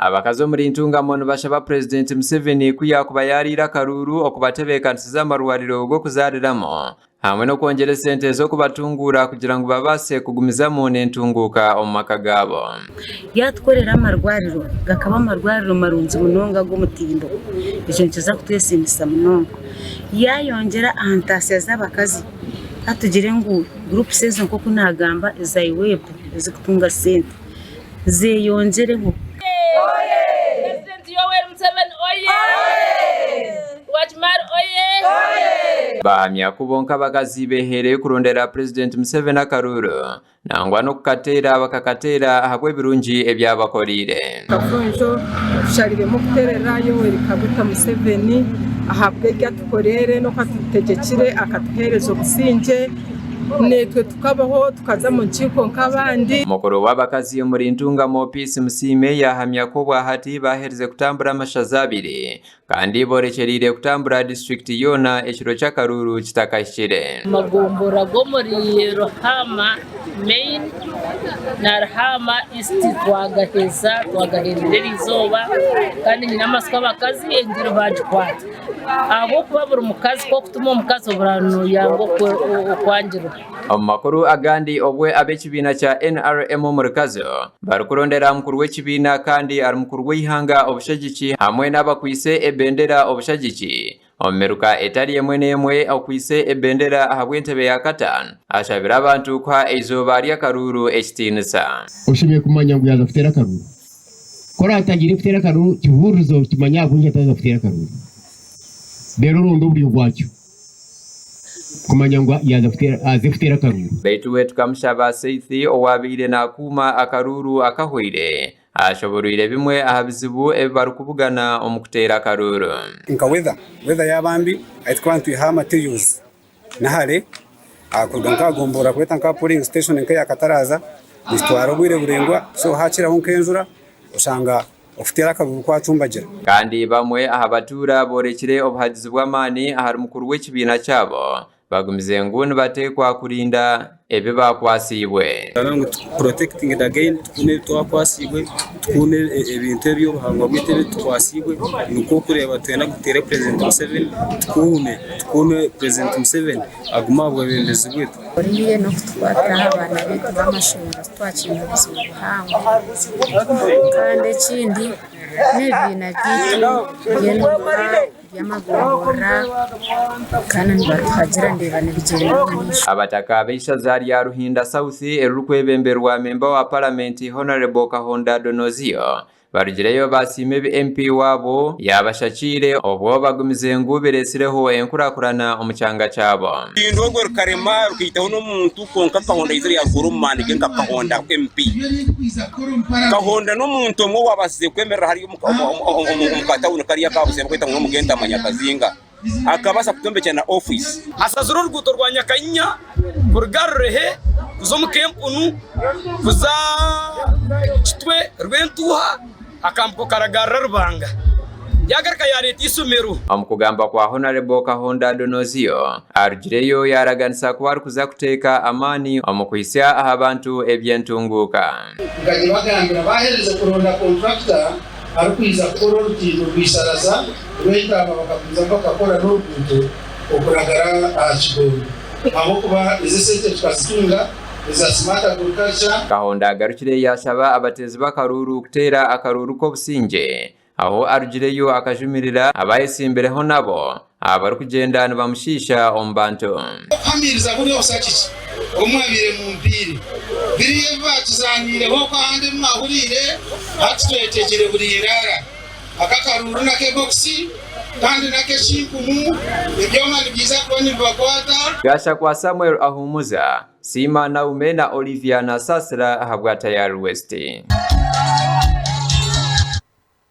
Abakazi omuri Ntungamo nibashaba Purezidenti Museveni ku yaakuba yaariire akaruuru okubatebeekanisiza amarwariro g'okuzaariramu hamwe n'okwongyera esente z'okubatunguura kugira ngu babaase kugumizamu n'entunguuka omu maka gaabo. Yaatukorera amarwariro gakaba amarwariro marungi munonga ag'omutindo. Ekyo nikiza kutwesiimisa munonga. Yaayongyera aha ntaasya z'abakazi, ka tugire ngu gurupusi ezo nk'oku naagamba eza UWEP ezirikutunga sente zeeyongyereho. Bahamya ku bonka abakazi beheereyo kurondera Purezidenti Museveni akaruuru nangwa n'okukateera bakakateera ahabw'ebirungi ebi abakoreire. Kafunjo tushariremu kuterera Yoweri Kaguta Museveni ahabw'ebi atukoreire n'oku atutegyekire akatuheereza obusingye naitwe tukabaho tukaza omu nkiiko nk'abandi. Mukuru w'abakazi omuri Ntungamo Peace Musiime yaahamya ku obwahati baaherize kutambura amashaza abiri kandi boorekyereire kutambura disiturikiti yoona ekiro ky'akaruuru kitakahikire. Amagomborora g'omuri Ruhaama Main na Ruhaama East twagaheza twagahendera eriizooba kandi nyine amatsiko abakazi engiri baagikwata ahabw'okuba buri mukazi ku orikutuma omukazi obura noyanga okwangirwa. Omu makuru agandi obwe ab'ekibiina kya NRM omuri Kazo barikurondera mukuru w'ekibiina kandi ari mukuru w'eihanga obushagiki hamwe n'abakwaitse ebendera obushagiki omu miruka etari emwe n'emwe okwaitse ebendera ahabw'entebe ya kataano ashabire abantu kuha eizooba ry'akaruuru ekitiinisa. Oshemereire kumanya ngu yaaza kuteera akaruuru. Ku oraatangire kuteera akaruuru, kibuurize okimanye ahabw'enki ataaza kuteera akaruuru. Reero oronde oburyo bwakyo kumanya ngu yaaza kuteera, aze kuteera akaruuru. Beitu we tukamushaba Seithi owaabaire naakuuma akaruuru akahweire, ashoboreire bimwe aha bizibu ebi barikubugana omu kuteera akaruuru. Nka weather, weather yaaba mbi ahu turikuba nitwiha materials nahare kuruga nka aha gombolola kureeta nka aha polling station nka eya Kataraaza nikitwara obwire buraingwa so hakiraho nk'enjura oshanga okuteera akaruuru kwacumbagira. Kandi bamwe aha batuura boorekire obuhagizi bw'amaani ahari mukuru w'ekibiina kyabo bagumize ngu nibateekwa kurinda ebi baakwatsiibwe. Ngu tupurotekitinge again tukuume ebi twakwatsiibwe, tukuume ebintu eby'obuhangwa bwaitu ebi tukwatsiibwe nikwo okureeba twena tuteere purezidenti Museveni tukuume, tukuume purezidenti Museveni agume aha bwebembezi bwaitu. Oriiye n'okutukwatira aha baana baitu b'amashomero titwakiine buzibu buhango. Kandi ekindi n'ebibiina byaitu by'emiruka, by'amagomborora kandi nibatuhagira ndeeba nibigyenda omu maisho. Abataka b'eishaza rya Ruhinda South eririkwebemberwa memba wa Paramenti Hon. Kahonda Donozio Barugireyo baasiima ebi MP waabo yaabashakiire obwo bagumize ngu bireetsireho enkurakurana omu kyanga kyabo. Orutindo orwo rukarema rukaitaho n'omuntu kwonka Kahonda aizire yarukuura omu maani ge nka Kahonda MP. Kahonda n'omuntu omwe owabaasize kwemerera hariya omu katawuni kariya aka Busembe barikweta ngu n'Omugentama Nyakazinga. Akabaasa kutwombekyera na ofiisi. Ashazire oruguuto rwa Nyakayinya kuruga Rurehe kuza omu Kempunu kuza Kitwe Rwentuuha akambuka karagarura Rubanga yagaruka yareeta eishomero. Omu kugamba kwa Honarebo Kahonda Donozio, arugireyo yaaraganisa ku arikuza kuteeka amaani omu kuhitsya aha bantu eby'entunguuka. Nkagibagambira baaherize kuronda kontrakita arikwija kukora orutindo rw'eisharaza rw'entaama bakagumizamu bakakora n'oruguuto okuragara aha Kigondo ahabw'okuba ezi esente tukazitunga eza Smart Agriculture. Kahonda agarukire yaashaba abateezi b'akaruuru kuteera akaruuru k'obusingye ahu arugireyo akajumirira abaayetsimbireho nabo abarikugyenda nibamushiisha omu bantu. Okuhamiiriza buri obusagiki obu mwabaire mumpiire. Biriya ebi baatuzaaniireho okwo ahandi ebi mwahuriire, hati twetegire burindaara. Aka akaruuru n'ak'ebokisi kandi n'ak'ekinkumu, ebyoma nibiija kuba nibibakwata. Gashakwa Samuel Ahumuza, Siima Naume na Olivia Nasasira ahabwa Tayari West.